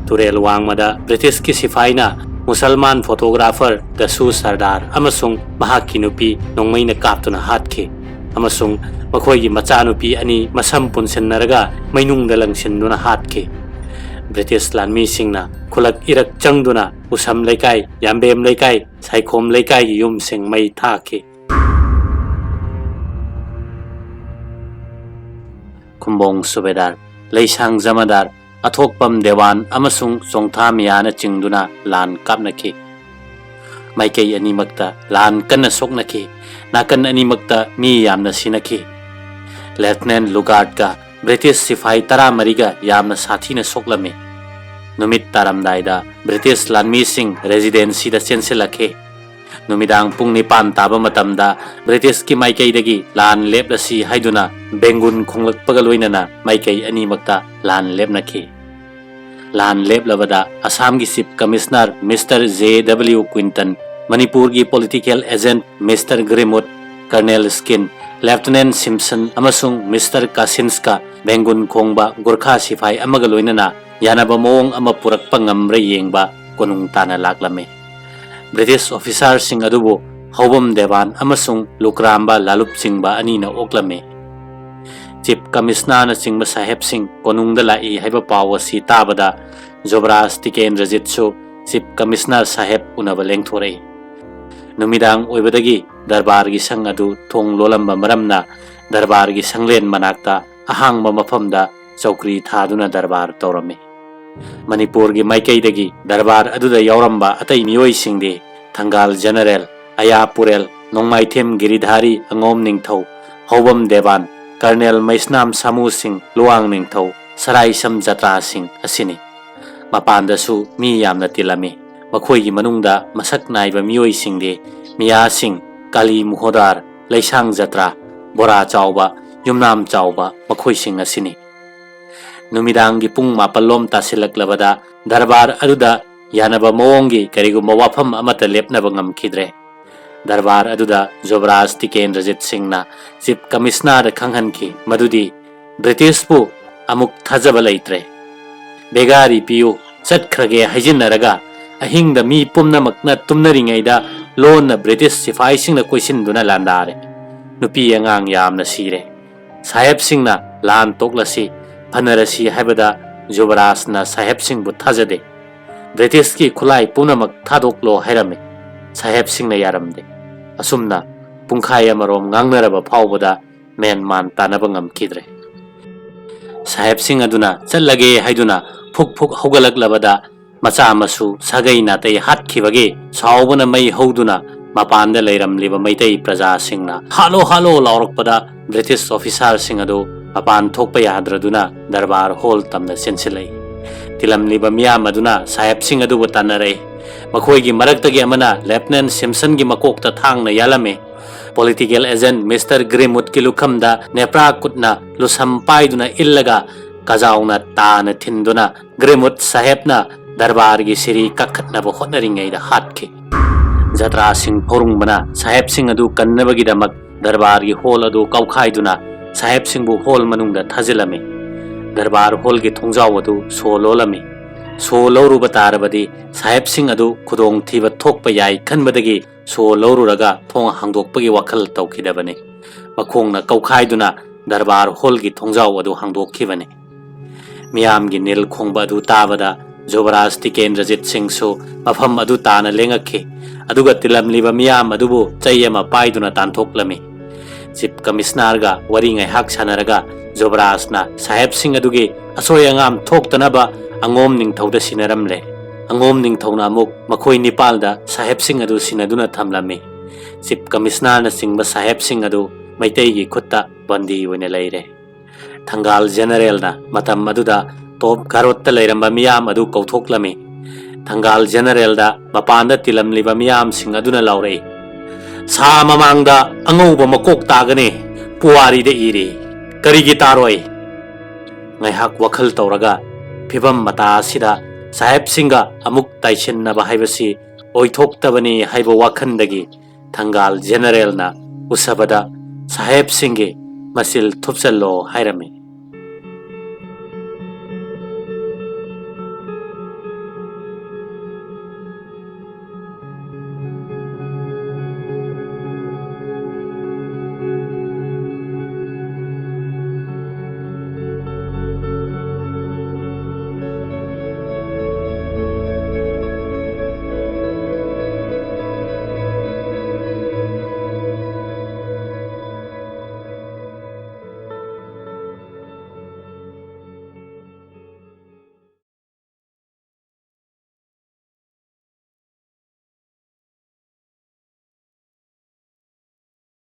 ꯇꯨꯔꯦꯜ ꯋꯥꯡꯃꯗ ꯕ꯭ꯔꯤꯇꯤꯁꯀꯤ ꯁꯤꯐꯥꯏꯅ ꯃꯨꯁꯜꯃꯥꯟ ꯐꯣꯇꯣꯒ꯭ꯔꯥꯐꯔ ꯗꯁꯨ ꯁꯔꯗꯥꯔ ꯑꯃꯁꯨꯡ ꯃꯍꯥꯛꯀꯤ ꯅꯨꯄꯤ ꯅꯣꯡꯃꯩꯅ ꯀꯥꯞꯇꯨꯅ ꯍꯥꯠꯈꯤ ꯑꯃꯁꯨꯡ ꯃꯈꯣꯏꯒꯤ ꯃꯆꯥꯅꯨꯄꯤ ꯑꯅꯤ ꯃꯁꯝ ꯄꯨꯟꯁꯤꯟꯅꯔꯒ ꯃꯩꯅꯨꯡꯗ ꯂꯪꯁꯤꯟꯗꯨꯅ ꯍꯥꯠꯈꯤ꯫ ꯕ꯭ꯔꯤꯇꯤꯁ ꯂꯥꯟꯃꯤꯁꯤꯡꯅ ꯈꯨꯂꯛ ꯏꯔꯛ ꯆꯪꯗꯨꯅ ꯎꯁꯝ ꯂꯩꯀꯥꯏ, ꯌꯥꯝꯕꯦꯝ ꯂꯩꯀꯥꯏ, ꯁꯥꯏꯈꯣꯝ ꯂꯩꯀꯥꯏꯒꯤ ꯌꯨꯝꯁꯤꯡ ꯃꯩ ꯊꯥꯈꯤ꯫ ꯈꯨꯝꯕꯣꯡ ꯁꯨꯕꯦꯗꯥꯔ, ꯂꯩꯁꯥꯡ ꯖꯃꯥꯗꯥꯔ, ꯑꯊꯣꯛꯄꯝ ꯗꯦꯋꯥꯟ ꯑꯃꯁꯨꯡ ꯆꯣꯡꯊꯥ ꯃꯤꯌꯥꯅ ꯆꯤꯡꯗꯨꯅ ꯂꯥꯟ ꯀꯥꯞꯅꯈꯤ꯫ ꯃꯥꯏꯀꯩ ꯑꯅꯤꯃꯛꯇ ꯂꯥꯟ ꯀꯟꯅ ꯁꯣꯛꯅꯈꯤ꯫ ꯅꯥꯀꯟ ꯑꯅꯤꯃꯛꯇ ꯃꯤ ꯌꯥꯝꯅ ꯁꯤꯅꯈꯤ꯫ ꯂꯦꯐꯇꯤꯅꯦꯟꯠ ꯂꯨꯒꯥꯔꯗꯀ ꯕ꯭ꯔꯤꯇꯤꯁ ꯁꯤꯐꯥꯏ ꯇꯔꯥꯃꯔꯤꯒ ꯌꯥꯝꯅ ꯁꯥꯊꯤꯅ ꯁꯣꯛꯂꯝꯃꯤ꯫ ꯅꯨꯃꯤꯠ ꯇꯥꯔꯝꯗꯥꯏꯗ ꯕ꯭ꯔꯤꯇꯤꯁ ꯂꯥꯟꯃꯤꯁꯤꯡ ꯔꯦꯁꯤꯗꯦꯟꯁꯤꯗ ꯆꯦꯟꯁꯤꯜꯂꯛꯈꯤ꯫ ꯅꯨꯃꯤꯗꯥꯡ ꯄꯨꯡ ꯅꯤꯄꯥꯟ ꯇꯥꯕ ꯃꯇꯝꯗ ꯕ꯭ꯔꯤꯇꯤꯁꯀꯤ ꯃꯥꯏꯀꯩꯗꯒꯤ ꯂꯥꯟ ꯂꯦꯞꯂꯁꯤ ꯍꯥꯏꯗꯨꯅ ꯕꯦꯡꯒꯨꯟ ꯈꯣꯡꯂꯛꯄꯒ ꯂꯣꯏꯅꯅ ꯃꯥꯏꯀꯩ ꯑꯅꯤꯃꯛꯇ ꯂꯥꯟ ꯂꯦꯞꯅꯈꯤ꯫ ꯂꯥꯟ ꯂꯦꯞꯂꯕꯗ ꯑꯁꯥꯝꯒꯤ chief commissioner mister J W Quinton, ꯃꯅꯤꯄꯨꯔꯒꯤ political agent mister Grimwood, colonel Skene, lieutenant Simpson ꯑꯃꯁꯨꯡ ꯃꯤꯁꯇꯔ ꯀꯥꯁꯤꯟꯁꯀ ꯕꯦꯡꯒꯨꯟ ꯈꯣꯡꯕ ꯒꯨꯔꯈꯥ ꯁꯤꯐꯥꯏ ꯑꯃꯒ ꯂꯣꯏꯅꯅ ꯌꯥꯅꯕ ꯃꯑꯣꯡ ꯑꯃ ꯄꯨꯔꯛꯄ ꯉꯝꯕ꯭ꯔꯥ ꯌꯦꯡꯕ ꯀꯣꯅꯨꯡ ꯇꯥꯟꯅ ꯂꯥꯛꯂꯝꯃꯤ꯫ ꯕ꯭ꯔꯤꯇꯤꯁ ꯑꯣꯐꯤꯁꯥꯔꯁꯤꯡ ꯑꯗꯨꯕꯨ ꯍꯧꯕꯝ ꯗꯦꯕꯥꯟ ꯑꯃꯁꯨꯡ ꯂꯨꯀ꯭ꯔꯥꯝꯕ ꯂꯥꯂꯨꯞ ꯆꯤꯡꯕ ꯑꯅꯤꯅ ꯑꯣꯛꯂꯝꯃꯤ꯫ ꯆꯤꯐ ꯀꯃꯤꯁꯅꯔꯅꯆꯤꯡꯕ ꯁꯥꯍꯦꯕꯁꯤꯡ ꯀꯣꯅꯨꯡꯗ ꯂꯥꯛꯏ ꯍꯥꯏꯕ ꯄꯥꯎ ꯑꯁꯤ ꯇꯥꯕꯗ ꯖꯨꯕꯔꯥꯖ ꯇꯤꯀꯦꯟꯗ꯭ꯔꯖꯤꯠꯁꯨ ꯆꯤꯐ ꯀꯃꯤꯁꯅꯔ ꯁꯥꯍꯦꯕ ꯎꯅꯕ ꯂꯦꯡꯊꯣꯔꯛꯏ꯫ ꯅꯨꯃꯤꯗꯥꯡ ꯑꯣꯏꯕꯗꯒꯤ ꯗꯔꯕꯥꯔꯒꯤ ꯁꯪ ꯑꯗꯨ ꯊꯣꯡ ꯂꯣꯜꯂꯝꯕ ꯃꯔꯝꯅ ꯗꯔꯕꯥꯔꯒꯤ ꯁꯪꯂꯦꯟ ꯃꯅꯥꯛꯇ ꯑꯍꯥꯡꯕ ꯃꯐꯝꯗ ꯆꯧꯀ꯭ꯔꯤ ꯊꯥꯗꯨꯅ ꯗꯔꯕꯥꯔ ꯇꯧꯔꯝꯃꯤ꯫ ꯃꯅꯤꯄꯨꯔꯒꯤ ꯃꯥꯏꯀꯩꯗꯒꯤ ꯗꯔꯕꯥꯔ ꯑꯗꯨꯗ ꯌꯥꯎꯔꯝꯕ ꯑꯇꯩ ꯃꯤꯑꯣꯏꯁꯤꯡꯗꯤ ꯊꯪꯒꯥꯜ ꯖꯦꯅꯔꯦꯜ, ꯑꯌꯥ ꯄꯨꯔꯦꯜ, ꯅꯣꯡꯃꯥꯏꯊꯦꯝ ꯒꯤꯔꯤꯙꯥꯔꯤ ꯑꯉꯣꯝ ꯅꯤꯡꯊꯧ, ꯍꯧꯕꯝ ꯗꯦꯕꯥꯟ, ꯀꯔꯅꯦꯜ ꯃꯩꯁꯅꯥꯝ ꯁꯥꯃꯨꯁꯤꯡ, ꯂꯨꯋꯥꯡ ꯅꯤꯡꯊꯧ, ꯁꯔꯥꯏꯁꯝ ꯖꯇ꯭ꯔꯥꯁꯤꯡ ꯑꯁꯤꯅꯤ꯫ ꯃꯄꯥꯟꯗꯁꯨ ꯃꯤ ꯌꯥꯝꯅ ꯇꯤꯜꯂꯝꯃꯤ꯫ ꯃꯈꯣꯏꯒꯤ ꯃꯅꯨꯡꯗ ꯃꯁꯛ ꯅꯥꯏꯕ ꯃꯤꯑꯣꯏꯁꯤꯡꯗꯤ ꯃꯤꯌꯥꯁꯤꯡ, ꯀꯥꯂꯤ ꯃꯨꯍꯣꯗꯥꯔ, ꯂꯩꯁꯥꯡ ꯖꯇ꯭ꯔꯥ, ꯕꯣꯔꯥ ꯆꯥꯎꯕ, ꯌꯨꯝꯅꯥꯝ ꯆꯥꯎꯕ ꯃꯈꯣꯏꯁꯤꯡ ꯑꯁꯤꯅꯤ꯫ ꯅꯨꯃꯤꯗꯥꯡꯒꯤ ꯄꯨꯡ ꯃꯥꯄꯜꯂꯣꯝ ꯇꯥꯁꯤꯜꯂꯛꯂꯕꯗ ꯗꯔꯕꯥꯔ ꯑꯗꯨꯗ ꯌꯥꯅꯕ ꯃꯑꯣꯡꯒꯤ ꯀꯔꯤꯒꯨꯝꯕ ꯋꯥꯐꯝ ꯑꯃꯠꯇ ꯂꯦꯞꯅꯕ ꯉꯝꯈꯤꯗ꯭ꯔꯦ꯫ ꯗꯔꯕꯥꯔ ꯑꯗꯨꯗ ꯖꯨꯕꯔꯥꯖ ꯇꯤꯀꯦꯟꯗ꯭ꯔꯖꯤꯠ ꯁꯤꯡꯅ ꯆꯤꯐ ꯀꯃꯤꯁꯅꯔꯗ ꯈꯪꯍꯟꯈꯤ ꯃꯗꯨꯗꯤ ꯕ꯭ꯔꯤꯇꯤꯁꯄꯨ ꯑꯃꯨꯛ ꯊꯥꯖꯕ ꯂꯩꯇ꯭ꯔꯦ꯫ ꯕꯦꯒꯥꯔꯤ ꯄꯤꯌꯨ, ꯆꯠꯈ꯭ꯔꯒꯦ ꯍꯥꯏꯖꯤꯟꯅꯔꯒ ꯑꯍꯤꯡꯗ ꯃꯤ ꯄꯨꯝꯅꯃꯛꯅ ꯇꯨꯝꯅꯔꯤꯉꯩꯗ ꯂꯣꯟꯅ ꯕ꯭ꯔꯤꯇꯤꯁ ꯁꯤꯐꯥꯏꯁꯤꯡꯅ ꯀꯣꯏꯁꯤꯟꯗꯨꯅ ꯂꯥꯟꯗꯥꯔꯦ꯫ ꯅꯨꯄꯤ ꯑꯉꯥꯡ ꯌꯥꯝꯅ ꯁꯤꯔꯦ꯫ ꯁꯥꯍꯦꯕꯁꯤꯡꯅ ꯂꯥꯟ ꯇꯣꯛꯂꯁꯤ, ꯐꯅꯔꯁꯤ ꯍꯥꯏꯕꯗ ꯖꯨꯕꯔꯥꯖꯅ ꯁꯥꯍꯦꯕꯁꯤꯡꯕꯨ ꯊꯥꯖꯗꯦ꯫ ꯕ꯭ꯔꯤꯇꯤꯁꯀꯤ ꯈꯨꯠꯂꯥꯏ ꯄꯨꯝꯅꯃꯛ ꯊꯥꯗꯣꯛꯂꯣ ꯍꯥꯏꯔꯝꯃꯤ꯫ ꯁꯥꯍꯦꯕꯁꯤꯡꯅ ꯌꯥꯔꯝꯗꯦ꯫ ꯑꯁꯨꯝꯅ ꯄꯨꯡꯈꯥꯏ ꯑꯃꯔꯣꯝ ꯉꯥꯡꯅꯔꯕ ꯐꯥꯎꯕꯗ ꯃꯦꯟ ꯃꯥꯟ ꯇꯥꯅꯕ ꯉꯝꯈꯤꯗ꯭ꯔꯦ꯫ ꯁꯥꯍꯦꯕꯁꯤꯡ ꯑꯗꯨꯅ ꯆꯠꯂꯒꯦ ꯍꯥꯏꯗꯨꯅ ꯐꯨꯛ ꯐꯨꯛ ꯍꯧꯒꯠꯂꯛꯂꯕꯗ ꯃꯆꯥ ꯃꯁꯨ ꯁꯥꯒꯩ ꯅꯥꯇꯩ ꯍꯥꯠꯈꯤꯕꯒꯤ ꯁꯥꯎꯕꯅ ꯃꯩ ꯍꯧꯗꯨꯅ ꯃꯄꯥꯟꯗ ꯂꯩꯔꯝꯂꯤꯕ ꯃꯩꯇꯩ ꯄ꯭ꯔꯖꯥꯁꯤꯡꯅ "ꯍꯥꯠꯂꯣ, ꯍꯥꯠꯂꯣ" ꯂꯥꯎꯔꯛꯄꯗ ꯕ꯭ꯔꯤꯇꯤꯁ ꯑꯣꯐꯤꯁꯥꯔꯁꯤꯡ ꯑꯗꯨ ꯃꯄꯥꯟ ꯊꯣꯛꯄ ꯌꯥꯗ꯭ꯔꯗꯨꯅ ꯗꯔꯕꯥꯔ ꯍꯣꯜ ꯇꯝꯅ ꯆꯦꯟꯁꯤꯜꯂꯛꯏ꯫ ꯇꯤꯜꯂꯝꯂꯤꯕ ꯃꯤꯌꯥꯝ ꯑꯗꯨꯅ ꯁꯥꯍꯦꯕꯁꯤꯡ ꯑꯗꯨꯕꯨ ꯇꯥꯟꯅꯔꯛꯏ꯫ ꯃꯈꯣꯏꯒꯤ ꯃꯔꯛꯇꯒꯤ ꯑꯃꯅ ꯂꯦꯐꯇꯤꯅꯦꯟ ꯁꯤꯝꯁꯟꯒꯤ ꯃꯀꯣꯛꯇ ꯊꯥꯡꯅ ꯌꯥꯜꯂꯝꯃꯤ꯫ ꯄꯣꯂꯤꯇꯤꯀꯦꯜ ꯑꯦꯖꯦꯟꯠ ꯃꯤꯁꯇꯔ ꯒ꯭ꯔꯤꯝꯋꯨꯗꯀꯤ ꯂꯨꯈꯝꯗ ꯅꯦꯄ꯭ꯔꯥ ꯀꯨꯠꯅ ꯂꯨꯁꯝ ꯄꯥꯏꯗꯨꯅ ꯏꯜꯂꯒ ꯀꯖꯥꯎꯅ ꯇꯥꯅ ꯊꯤꯟꯗꯨꯅ ꯒ꯭ꯔꯤꯝꯋꯨꯗ ꯁꯥꯍꯦꯕꯅ ꯗꯔꯕꯥꯔꯒꯤ ꯁꯤꯔꯤ ꯀꯛꯈꯠꯅꯕ ꯍꯣꯠꯅꯔꯤꯉꯩꯗ ꯍꯥꯠꯈꯤ꯫ ꯖꯇ꯭ꯔꯥꯁꯤꯡ ꯐꯧꯔꯨꯡꯕꯅ ꯁꯥꯍꯦꯕꯁꯤꯡ ꯑꯗꯨ ꯀꯟꯅꯕꯒꯤꯗꯃꯛ ꯗꯔꯕꯥꯔꯒꯤ ꯍꯣꯜ ꯑꯗꯨ ꯀꯧꯈꯥꯏꯗꯨꯅ ꯁꯥꯍꯦꯕꯁꯤꯡꯕꯨ ꯍꯣꯜ ꯃꯅꯨꯡꯗ ꯊꯥꯖꯤꯜꯂꯝꯃꯤ꯫ ꯗꯔꯕꯥꯔ ꯍꯣꯜꯒꯤ ꯊꯣꯡꯖꯥꯎ ꯑꯗꯨ ꯁꯣ ꯂꯣꯜꯂꯝꯃꯤ꯫ ꯁꯣ ꯂꯧꯔꯨꯕ ꯇꯥꯔꯕꯗꯤ ꯁꯥꯍꯦꯕꯁꯤꯡ ꯑꯗꯨ ꯈꯨꯗꯣꯡꯊꯤꯕ ꯊꯣꯛꯄ ꯌꯥꯏ ꯈꯟꯕꯗꯒꯤ ꯁꯣ ꯂꯧꯔꯨꯔꯒ ꯊꯣꯡ ꯍꯥꯡꯗꯣꯛꯄꯒꯤ ꯋꯥꯈꯜ ꯇꯧꯈꯤꯗꯕꯅꯤ꯫ ꯃꯈꯣꯡꯅ ꯀꯧꯈꯥꯏꯗꯨꯅ ꯗꯔꯕꯥꯔ ꯍꯣꯜꯒꯤ ꯊꯣꯡꯖꯥꯎ ꯑꯗꯨ ꯍꯥꯡꯗꯣꯛꯈꯤꯕꯅꯤ꯫ ꯃꯤꯌꯥꯝꯒꯤ ꯅꯤꯜ ꯈꯣꯡꯕ ꯑꯗꯨ ꯇꯥꯕꯗ ꯖꯨꯕꯔꯥꯖ ꯇꯤꯀꯦꯟꯗ꯭ꯔꯖꯤꯠ ꯁꯤꯡꯁꯨ ꯃꯐꯝ ꯑꯗꯨ ꯇꯥꯅ ꯂꯦꯡꯉꯛꯈꯤ꯫ ꯑꯗꯨꯒ ꯇꯤꯜꯂꯝꯂꯤꯕ ꯃꯤꯌꯥꯝ ꯑꯗꯨꯕꯨ ꯆꯩ ꯑꯃ ꯄꯥꯏꯗꯨꯅ ꯇꯥꯟꯊꯣꯛꯂꯝꯃꯤ꯫ ꯆꯤꯐ ꯀꯃꯤꯁꯅꯔꯒ ꯋꯥꯔꯤ ꯉꯥꯏꯍꯥꯛ ꯁꯥꯟꯅꯔꯒ ꯖꯨꯕꯔꯥꯖꯅ ꯁꯥꯍꯦꯕꯁꯤꯡ ꯑꯗꯨꯒꯤ ꯑꯁꯣꯏ ꯑꯉꯥꯝ ꯊꯣꯛꯇꯅꯕ ꯑꯉꯣꯝ ꯅꯤꯡꯊꯧꯗ ꯁꯤꯟꯅꯔꯝꯂꯦ꯫ ꯑꯉꯣꯝ ꯅꯤꯡꯊꯧꯅ ꯑꯃꯨꯛ ꯃꯈꯣꯏ ꯅꯤꯄꯥꯜꯗ ꯁꯥꯍꯦꯕꯁꯤꯡ ꯑꯗꯨ ꯁꯤꯟꯅꯗꯨꯅ ꯊꯝꯂꯝꯃꯤ꯫ ꯆꯤꯐ ꯀꯃꯤꯁꯅꯔꯅꯆꯤꯡꯕ ꯁꯥꯍꯦꯕꯁꯤꯡ ꯑꯗꯨ ꯃꯩꯇꯩꯒꯤ ꯈꯨꯠꯇ ꯕꯟꯗꯤ ꯑꯣꯏꯅ ꯂꯩꯔꯦ꯫ ꯊꯪꯒꯥꯜ ꯖꯦꯅꯔꯦꯜꯅ ꯃꯇꯝ ꯑꯗꯨꯗ ꯇꯣꯞ ꯒꯥꯔꯣꯠꯇ ꯂꯩꯔꯝꯕ ꯃꯤꯌꯥꯝ ꯑꯗꯨ ꯀꯧꯊꯣꯛꯂꯝꯃꯤ꯫ ꯊꯪꯒꯥꯜ ꯖꯦꯅꯔꯦꯜꯗ ꯃꯄꯥꯟꯗ ꯇꯤꯜꯂꯝꯂꯤꯕ ꯃꯤꯌꯥꯝꯁꯤꯡ ꯑꯗꯨꯅ ꯂꯥꯎꯔꯛꯏ, "ꯁꯥ ꯃꯃꯥꯡꯗ ꯑꯉꯧꯕ ꯃꯀꯣꯛ ꯇꯥꯒꯅꯤ, ꯄꯨꯋꯥꯔꯤꯗ ꯏꯔꯤ꯫ ꯀꯔꯤꯒꯤ ꯇꯥꯔꯣꯏ?" ꯉꯥꯏꯍꯥꯛ ꯋꯥꯈꯜ ꯇꯧꯔꯒ ꯐꯤꯕꯝ ꯃꯇꯥ ꯑꯁꯤꯗ ꯁꯥꯍꯦꯕꯁꯤꯡꯒ ꯑꯃꯨꯛ ꯇꯥꯏꯁꯤꯟꯅꯕ ꯍꯥꯏꯕꯁꯤ ꯑꯣꯏꯊꯣꯛꯇꯕꯅꯤ ꯍꯥꯏꯕ ꯋꯥꯈꯜꯗꯒꯤ ꯊꯪꯒꯥꯜ ꯖꯦꯅꯔꯦꯜꯅ ꯎꯁꯕꯗ ꯁꯥꯍꯦꯕꯁꯤꯡꯒꯤ ꯃꯆꯤꯜ ꯊꯨꯞꯆꯜꯂꯣ ꯍꯥꯏꯔꯝꯃꯤ꯫